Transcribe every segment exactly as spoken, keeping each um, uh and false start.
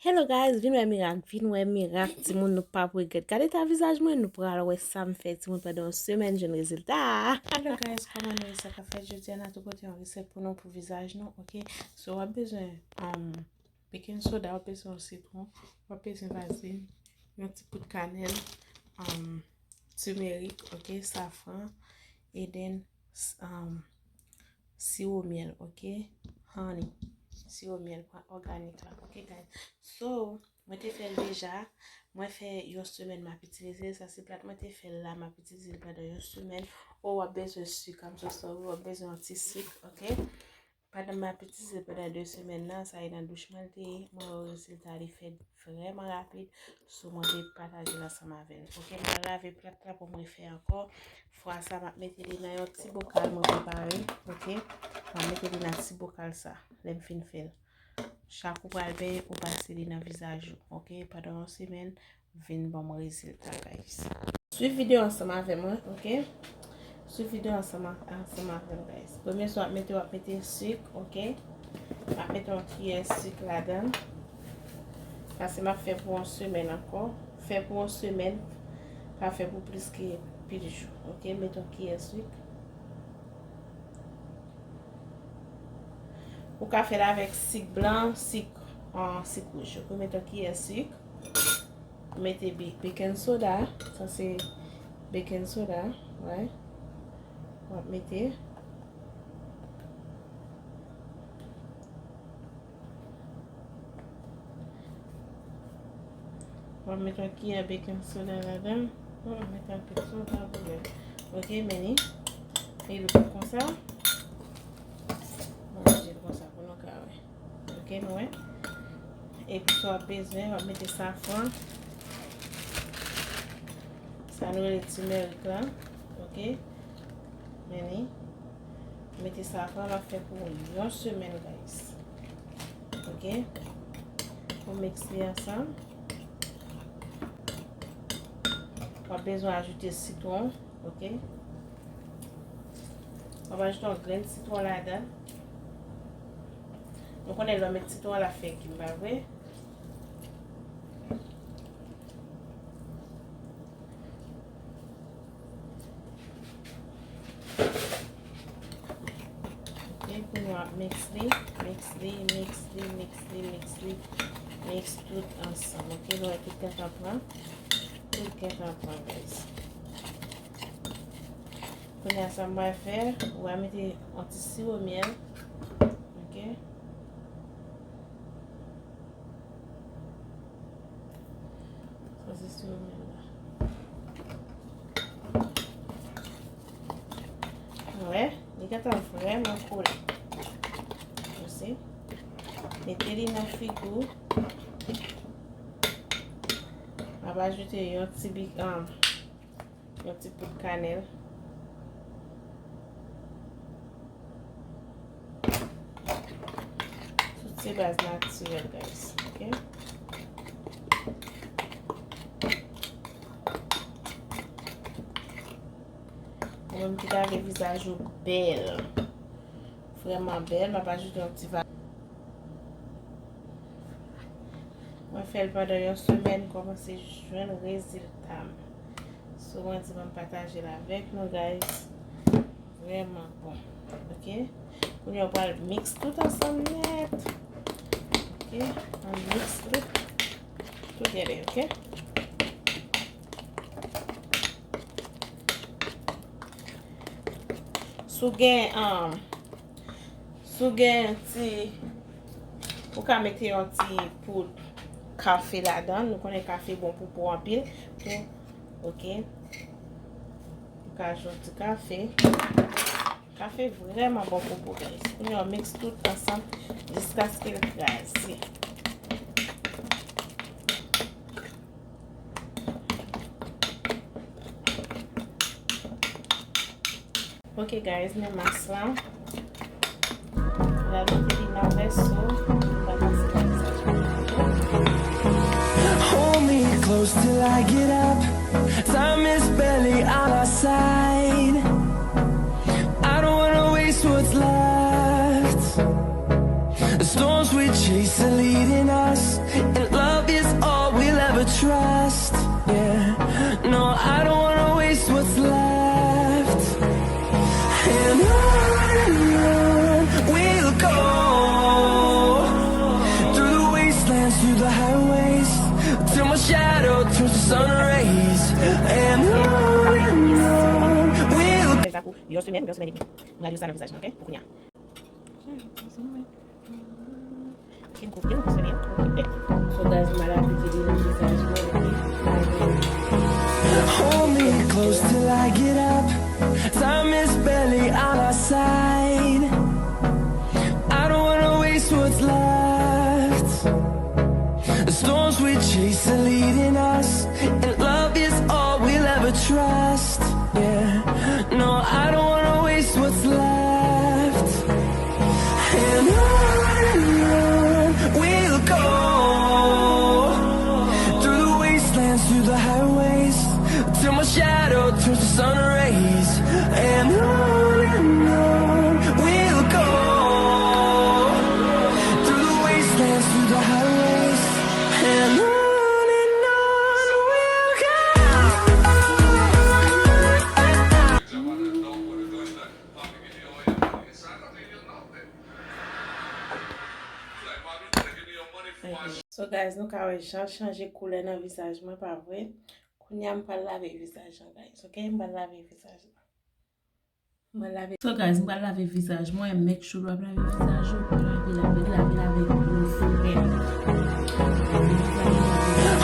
Hello guys, vin wè mirak, vin wè mirak, timoun, nou p ap regrèt. Gade eta vizaj mwen, nou pral wè sa m fè, timoun, pandan yon semèn jwenn rezilta. Hello guys, kòman nou ye? Sa k ap fèt? Jodi a n a tou pote yon resèt pou nou pou vizaj nou, ok? So, w ap bezwen, um, baking soda, w ap bezwen yon sitwon, w ap bezwen vazlin, yon ti poud kanèl, um, turmeric, ok, safran, e then, s- um, siwo myèl, ok, honey, siwo myèl pa òganik la, ok guys. So, mwen te fè l deja, mwen fè yon semèn m ap itilize l, sa se plat mwen te fè l la, m ap itilize l pandan yon semèn. Ou w ap bezwen sik, I'm so sorry, w ap bezwen yon ti sik, ok. Pandan m ap itilize l pandan de semèn nan, sa e nan douch mwen l te ye, mwen wè rezilta li fèt vrèman rapid, so mwen vle pataje l ansanm avè nou. Ok, mwen lave plat la pou mwen fè ankò. Fwa sa, m ap mete li nan yon ti bokal mwen prepare, ok? M ap mete li nan ti bokal sa, lè m fin fè l. Chak ou pral benyen, ou pase li nan vizaj ou, ok? Pandan yon semèn, vin ban mwen rezilta, guys. Swiv videyo ansanm avè mwen, ok? Swiv videyo ansanm a- ansanm avè m, guys. Premye sa w ap mete, w ap mete sik, ok? W ap mete yon kiyè sik ladan l. Paske m ap fè pou yon semèn ankò. Fè pou yon semèn, pa fè pou plis ke pil jou, ok? Mete yon kiyè sik. Ou ka fè l avèk sik blan, sik, ah, sik wouj. Ok, mete yon kiyè sik. Mete bi- baking soda. Sa se baking soda, right? W ap mete. W ap mete yon kiyè baking soda ladan. W ap mete anpil soda pou li. Ok, men li. E li konsa. Mwen manje l konsa pou nou ka wè. Ok, nou wè. Epi sa w ap bezwen, w ap mete safran. Sa nou rele turmeric la. Ok. Men li. Mete safran, l ap fè pou yon semèn, guys. Ok. Pou miks li ansanm. W ap bezwen ajoute sitwon, ok? W ap ajoute yon grenn sitwon ladan. Nou konnen lè w met sitwon, l ap fè gim, pa vre? Ok, kounye a w ap miks li, miks li, miks li, miks li, miks li, miks tout ansanm. Ok, nou wè tout gentan pran, tout gentan pran, guys. Kounye a sa m pral fè, ou va mete yon ti siwo myèl. Ok. Sa se siwo myèl la. Wè, li gentan vrèman kole. Ou si. Mete li nan frigo. M ap ajoute yon ti bik, um, yon ti poud kanèl. Tout se baz natirèl, guys, ok? Ou menm ki ta vle vizaj ou bèl, vrèman bèl, m ap ajoute yon ti va- Mwen fè l pandan yon semèn, kòmanse jwenn rezilta m. So, mwen di mwen pataje l avèk nou, guys. Vrèman bon. Ok? Kounye a, w pral miks tout ansanm nèt. Ok? Ann miks tout together, ok? Si w gen, um, Si w gen ti, ou ka mete yon ti poud kafe ladan. Nou konnen kafe bon pou po anpil. Pou, ok. Ou ka ajoute ti kafe. Kafe vrèman bon pou po, guys. Kounye a, w miks tout ansanm jiskaske l kraze. Ok, guys, men mas la. L ap mete li nan vèso. L ap pase nan vèso. Hold me close till I get up. Time is barely on our side. I don't wanna waste what's left. The storms we chase are leading us, and Through the highways, till my shadow turns to sun rays. And on and on we'll go. Fè sa pou yon semèn, yon semèn edmi. M pral yo sa nan vizaj mwen, ok? Pou kounya. Gen gwo, gen gwo semèn. So guys, m al aplike li nan vizaj mwen. Hold me close till I get up. Time is barely on our side. I don't wanna waste what's left. The storms we chase are leading us, and love is all we'll ever trust. Yeah, no, I don't wanna waste what's left. And on and on we'll go, through the wastelands, through the highways, till my shadow turns to sun rays. And on and on we'll go, through the wastelands, through the highways. And on and on we'll go. So guys, nou ka wè jan chanje koulè nan vizaj mwen, pa vre? Kounya m pral lave vizaj lan, guys, ok? M pral lave vizaj lan. M pral lave. So guys, m pral lave vizaj mwen, make sure w ap lave vizaj ou, lave, lave, lave, lave, lave.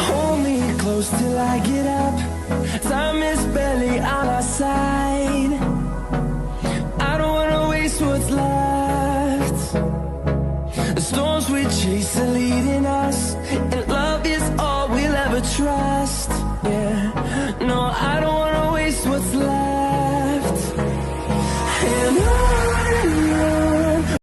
Hold me close till I get up. Time is barely on our side. I don't wanna waste what's left. The storms we chase are leading us, and love is all we'll ever trust. Yeah, no, I don't wanna waste what's left. And on and on.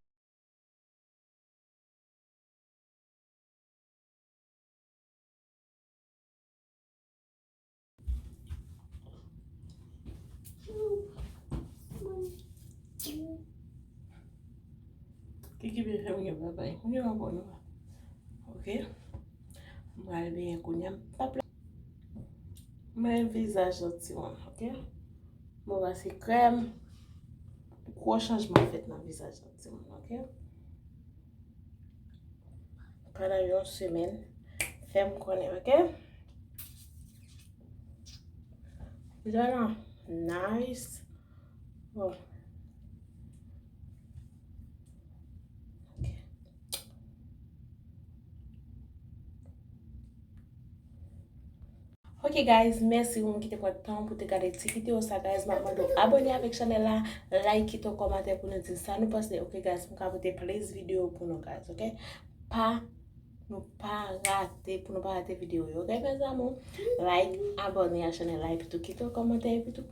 Kiki byen fè m gen babay. Kounye a bon nou. Ok. M pral benyen kounye a. M pap la. Men vizaj lan timoun, ok? Mwen pase krèm. Gwo chanjman fèt nan vizaj lan timoun, ok? Pandan yon semèn, fè m konnen, ok? Vizaj lan nice. Bon. Ok. Ok guys, mèsi ou menm ki te pran tan pou te gade ti videyo sa guys. M ap mande w abòne avèk chanèl la, like, kite yon kòmantè pou nou di sa nou panse. Ok guys, pou m ka pote plis videyo pou nou guys, ok? Pa, nou pa rate, pou nou pa rate videyo yo, ok mes amours? Like, abòne a chanèl la, epi tou kite yon kòmantè, epi tou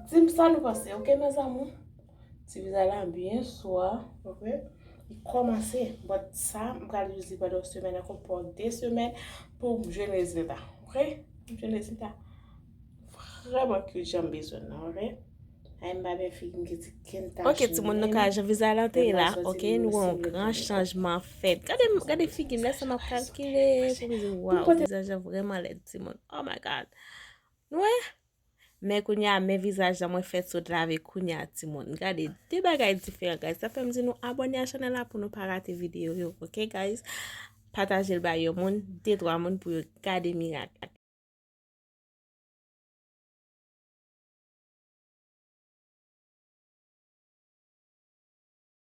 di m sa nou panse, ok mes amours? Ti vizaj la byen swa, ok? Li kòmanse, but sa, m pral use li pandan yon semèn ankò, pou de semèn, pou m jwenn rezilta, ok? M jwenn rezilta vrèman cute jan m bezwen nan, ok? Ay, m pa byen figi m ki ti kenn tach. Ok, timoun, nou ka jan vizaj lan te ye la, ok? Nou wè yon gran chanjman fèt. Gade, gade figi m, lè sa m ap kalkile, pou m di, waw, vizaj lan vrèman lèd, timoun. Oh my God. Nou wè? Men kounye a, men vizaj lan mwen fèk sot lave kounye a, timoun. Gade, de bagay diferan, guys. Sa fè m di nou abòne a chanèl la pou nou pa rate videyo yo, ok, guys? Pataje l bay yon moun, de, twa moun pou yo gade mirak.